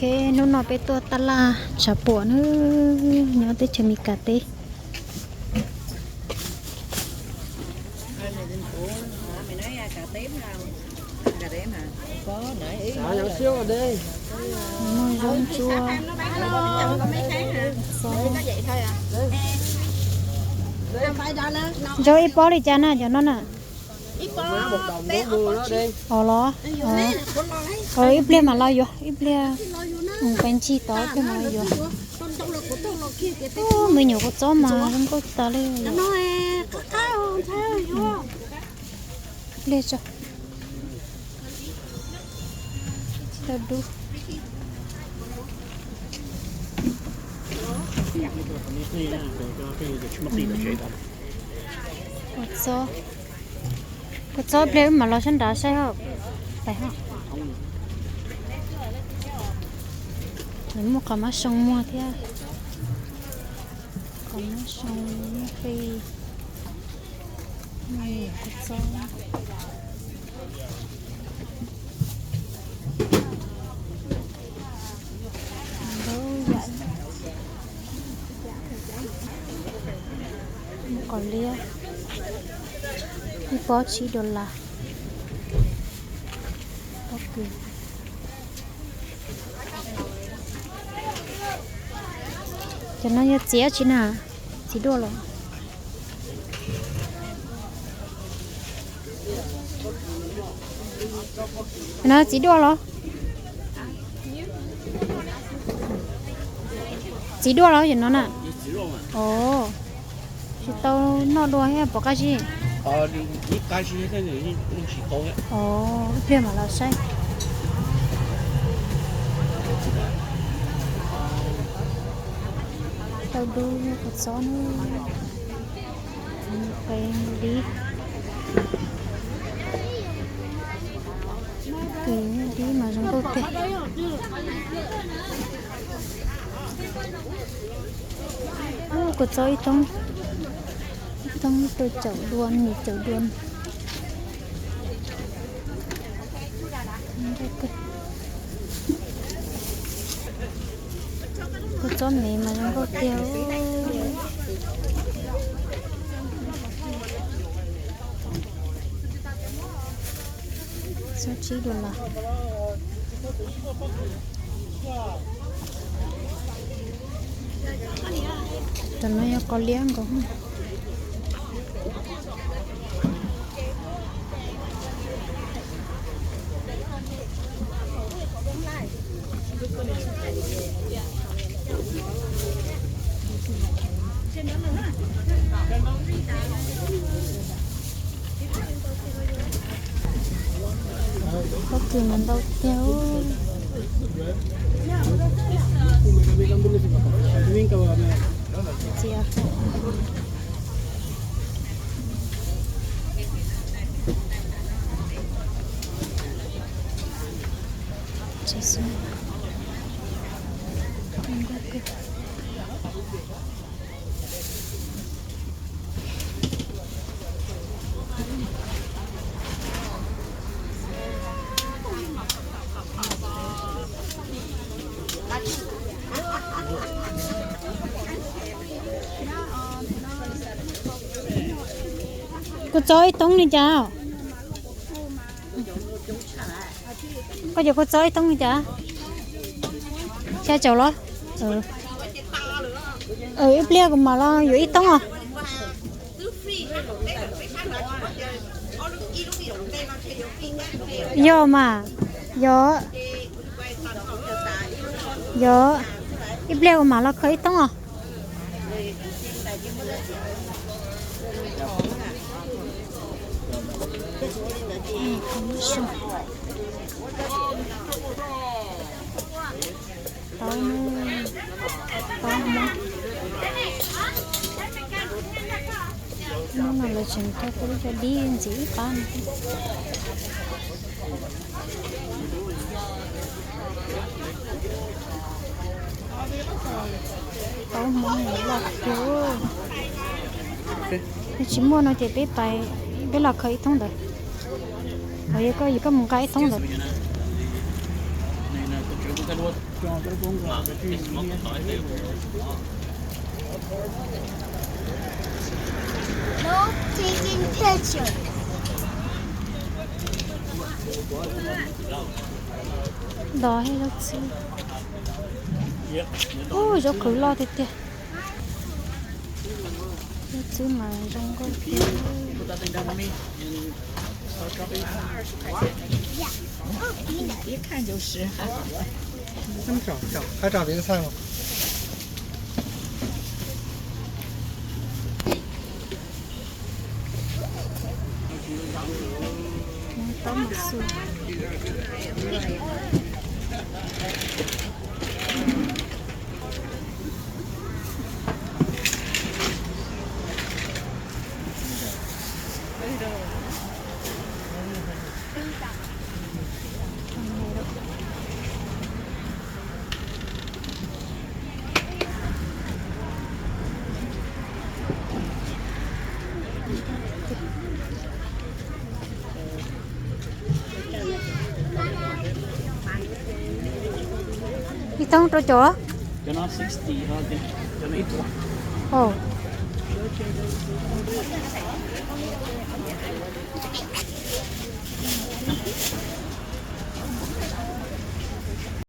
Hnub no peb tuaj taj laj tshav puam na, nyob teb chaws Amelikas teb. Muaj zoo tsuag. Zoo ib pob li cas na cov no na? Os los, ib pliag mam los yuav, ib pliag. Peb ntsig tod ib pliag mam los yuav. Me nyuam kua txob mas zoo nkauj tas li. Pliag tso. Tau dub. Kua txob, kua txob pliag wb mam los sab nrad saib hos. Pais hos. Nws muaj qhov mab soo muag thiab. Qhov mab soo muag qij. Kua txob. Ntau yam. Qos liab ib pob tsib dollar. Pob kws. Cov no yog txiv dab tsi na? Txiv duaj los? No txiv duaj los? Txiv duaj los yog no na? Os, tsis tau noj dua thiab, pom qab zib. Os, ib pliag mam los saib. Tau dub kua txob na. Qe dib. Qe dib mas zoo nkauj tiag. Kua txob ib toob, ib toob rau caum dua, nws caum dua. Kua txob me mas zoo nkauj tiag. Txob tsib dollar. Cov no yog qos liab nkaus. Pob kws mas ntau tiag. Kua txob ib toob li cas? Koj cov kua txob ib toob li cas? Xya caum los? Ib pliag kuv mam los yuav ib toob os. Yog mas, yog, yog, ib pliag kuv mam los kho ib toob os. Taub, taub hmob. Hnub no lawv tseem cog tej lub cov dib ntxiv ib pab no. Taub hmob loj tiag. Yog tsis muaj no ces peb pais, peb los kho ib thoob ntawd. Yog koj, yog koj mus nqa ib thoob ntawd. No taking picture. Los zaub txhwb. Ub, zaub qhwv loj tiag tiag. Zaub txhwb mas zoo nkauj tiag. Ib txob rau cov?